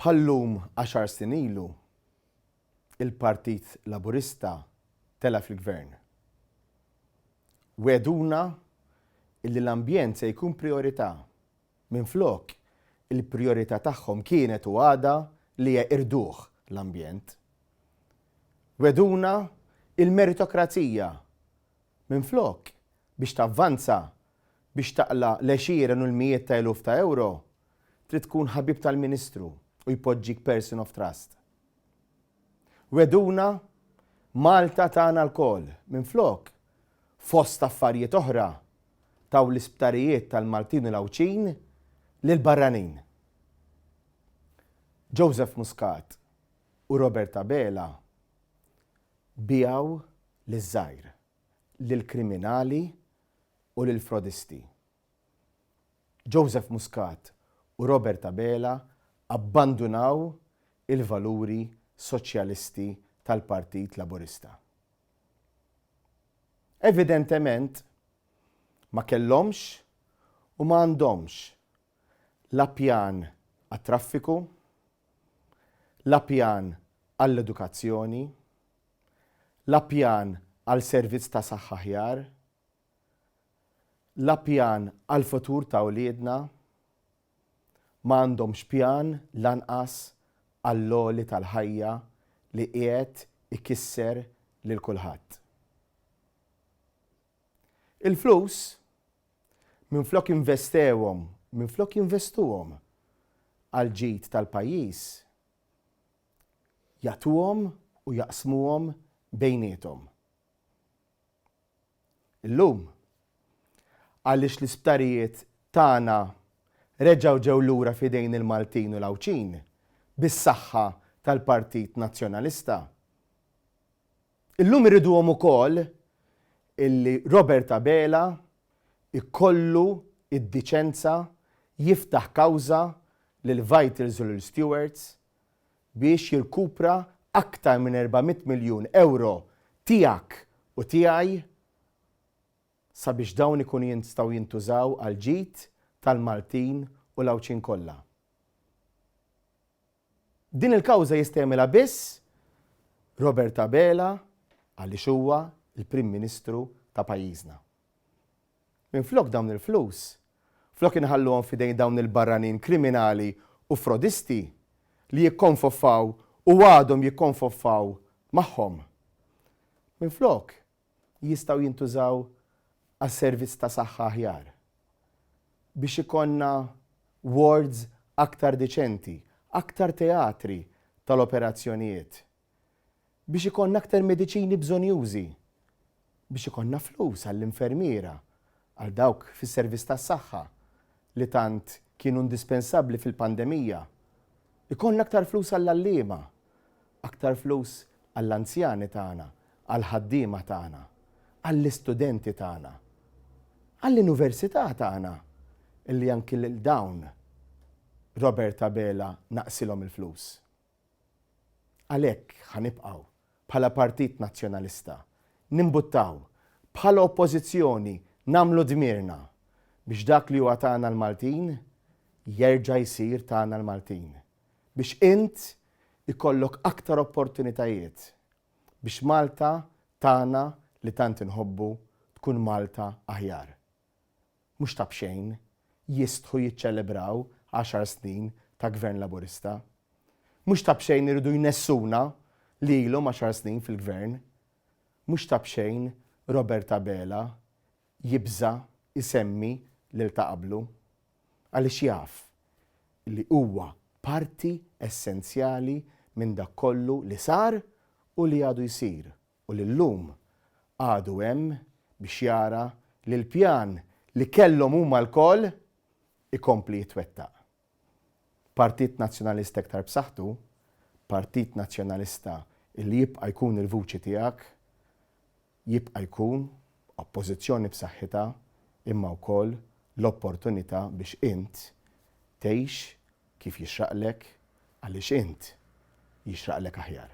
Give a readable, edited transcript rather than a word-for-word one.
Bħal-lum għaxar snin ilu, il-Partit Laburista tela' fil-Gvern. Wegħduna illi l-ambjent se jkun prijorità. Minflok, il-prijorità tagħhom kienet u għadha li jeqirduh l-ambjent. Wegħduna il-meritokrazija. Minflok, biex tavvanza, biex taqla' l-għexieren u l-mijiet ta' eluf ta' ewro, trid tkun ħabib tal-Ministru u jpoġġik person of trust. Wegħduna Malta tagħna lkoll, minflok, fost affarijiet oħra, taw l-isptarijiet tal-Maltin u l-Għawdxin lill-barranin. Joseph Muscat u Robert Abela biegħu liż-żgħir, lill-kriminali u lill-frodisti. Joseph Muscat u Robert Abela abbandunaw il-valuri soċjalisti tal-Partit Laburista. Evidentement, ma kellhomx u ma għandhomx la pjan għat-traffiku, la pjan għall-edukazzjoni, la pjan għal servizz ta' saħħa aħjar, la pjan għall-futur ta' uliedna, ma għandhomx pjan lanqas għall-għoli tal-ħajja li qiegħed ikisser lil kulħadd. Il-flus, minflok investewhom, minflok jinvestuhom għall-ġid tal-pajjiż, jagħtuhom u jaqsmuhom bejniethom. Illum, għaliex l-isptarijiet tagħna reġgħu ġew lura f'idejn il-Maltin u l-Għawdxin bis-saħħa tal-Partit Nazzjonalista, illum irriduhom ukoll illi Robert Abela jkollu d-diċenza jiftaħ kawża lil Vitals u lil Stewards biex jirkupra aktar minn 400 miljun ewro tiegħek u tiegħi sabiex dawn ikunu jinstgħu jintużaw għall-ġid tal-Maltin u l-Għawdxin kollha. Din il-kawża jista' jagħmilha biss Robert Abela għaliex huwa l-Prim Ministru ta' pajjiżna. Minflok dawn il-flus, flok inħalluhom f'idejn dawn il-barranin kriminali u frodisti li jikkonfoffaw u għadhom jikkonfoffaw magħhom. Minflok jistgħu jintużaw għal servizz ta' saħħa aħjar. Biex ikollna wards aktar diċenti, aktar teatri tal-operazzjonijiet. Biex ikollna aktar mediċini bżonjużi, biex ikollna flus għall-infermiera, għal dawk fis-servizz tas-saħħa li tant kienu indispensabbli fil-pandemija, ikollna aktar flus għall-għalliema, aktar flus għall-anzjani tagħna, għall-ħaddiema tagħna, għall-istudenti tagħna, għall-università tagħna illi anki lil dawn Robert Abela naqsilhom il-flus. Għalhekk ħa nibqgħu, bħala Partit Nazzjonalista, nimbuttaw, bħala Oppożizzjoni nagħmlu dmirna biex dak li huwa tagħna l-Maltin jerġa' jsir tagħna l-Maltin. Biex int ikollok aktar opportunitajiet biex Malta tagħna li tant inħobbu tkun Malta aħjar. Mhux ta' b'xejn jistħu jiċċelebraw għaxar snin ta' Gvern Laburista. Mhux ta' b'xejn iridu jnessuna li ilhom għaxar snin fil-Gvern. Mhux ta' b'xejn Robert Abela jibża' jsemmi lil ta' qablu. Għaliex jaf li huwa parti essenzjali minn dak kollu li sar u li għadu jsir u li llum għadu hemm biex jara li l-pjan li kellhom huma lkoll ikompli jitwettaq. Partit Nazzjonalista iktar b'saħħtu, Partit Nazzjonalista li jibqa' jkun il-vuċi tiegħek, jibqa' jkun Oppożizzjoni b'saħħitha imma wkoll l-opportunità biex int tgħix kif jixraqlek għaliex int jixraqlek aħjar.